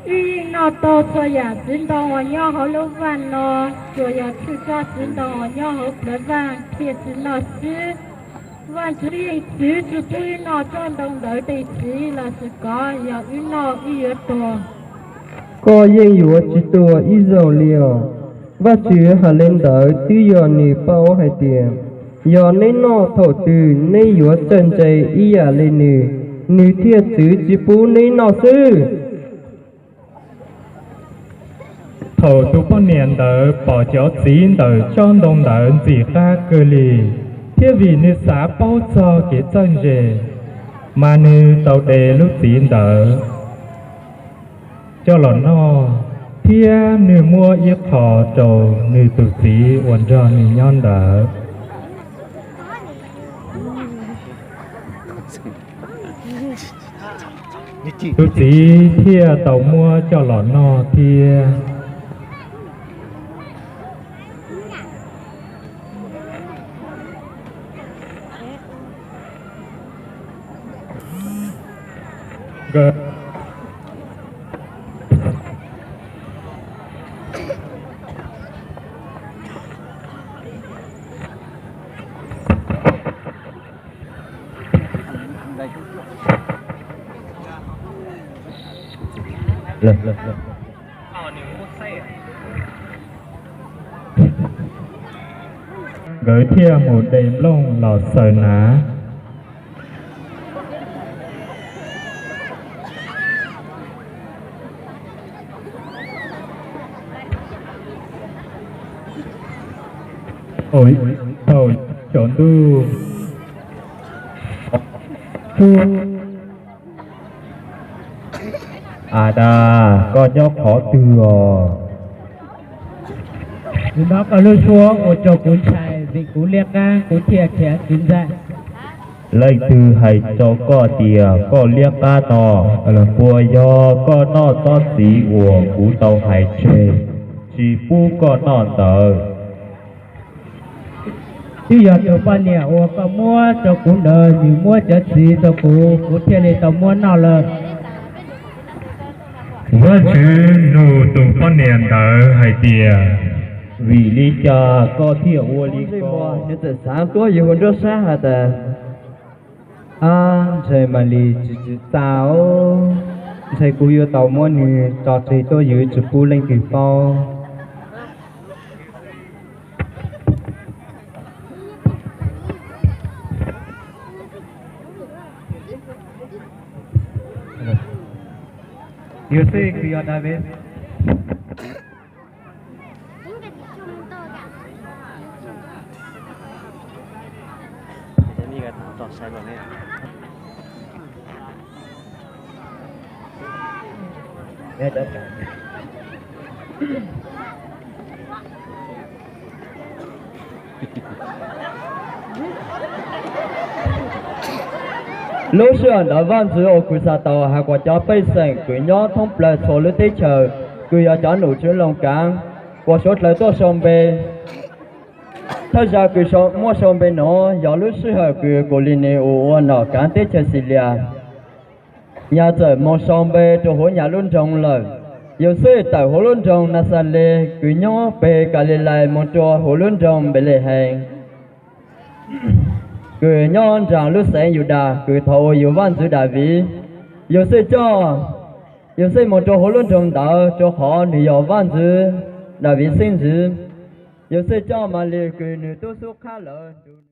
Wb yeej noj tau txhua yam txiv ntoo uas nyob hauv lub vaj no, tsuas yog tshwj txoj txiv ntoo uas nyob hauv plawv vaj thiaj tsis noj xwb. Vaj Tswv yeej txwv tsis pub wb noj tsob ntoo ntawd tej txiv, lossis kov, yog wb noj wb yuav tuag. Koj yeej yuav tsis tuag ib zaug li os. Vaj Tswv hais li ntawd twb yog nws paub hais tias yog neb noj thaum twg neb yuav txawj ntse ib yam li nws, nws thiaj txwv tsis pub neb noj xwb. Thaum tus poj niam ntawd pom cov txiv ntawm tsob ntoo ntawd ntxim qab kawg li, thiab vim nws xav paub txog kev txawj ntse, mas nws tau de lub txiv ntawd coj los noj, thiab nws muab ib qho rau nws tus txiv uas nrog nws nyob ntawd. Tus txiv thiaj tau muab coj los noj thiab. Nkawd thiaj mus de nplooj los xaws hnav. Thaum tsaus ntuj, a tas, koj nyob qhov twg os? Kuv hnov koj lub suab ua rau kuv ntshai, vim kuv liab qab kuv thiaj khiav kwv ntxa. Leej twg hais rau koj tias koj liab qab no? Puas yog koj noj tsob txiv uas kuv tau hais tseg tsis pub koj noj ntawd? Twb yog tus poj niam uas koj muab rau kuv ntawd, nws muab cov txiv rau kuv, kuv thiaj li tau muab noj lawm. Vajtswv nug tus poj niam ntawd hais tias, vim li cas koj thiaj ua li ko? Nws txawm xav tuab yws hauv nruab siab has tas, ab, ntshai Malis tsis txawj txav, ntshai kuv yuav tau muab nws tso tseg tuab yws tsis pub leej twg paub. Yauxej kws yog Daviv. Lub sij hawm ntawd vaj ntxwv Auguxatos hais kom cov pej xeem kws nyob thoob plaws txhua lub teb chaws kws yog cov nom tswv Loos kaav, kom suav dlawg tuaj sau npe. Thawj zaug kws muab sau npe no yog lub sij hawm kws Kaulines ua nom kaav teb chaws Xilias. Nyaj txawm moog sau npe rua huv nyaj lub nroog lawm. Yauxej tawm huv lub nroog Naxales kws nyob peg Kalilais moog rua huv lub nroog Npelehees kws nyob nraag lub xeev Yudas kws thaum ub yug vaj ntxwv Daviv. Yauxej coj, Yauxej moog rua huv lub nroog ntawd rua qhov nwg yog vaj ntxwv Daviv xeeb ntxwv. Yauxej coj Malis kws nwg tub xub qhab lawm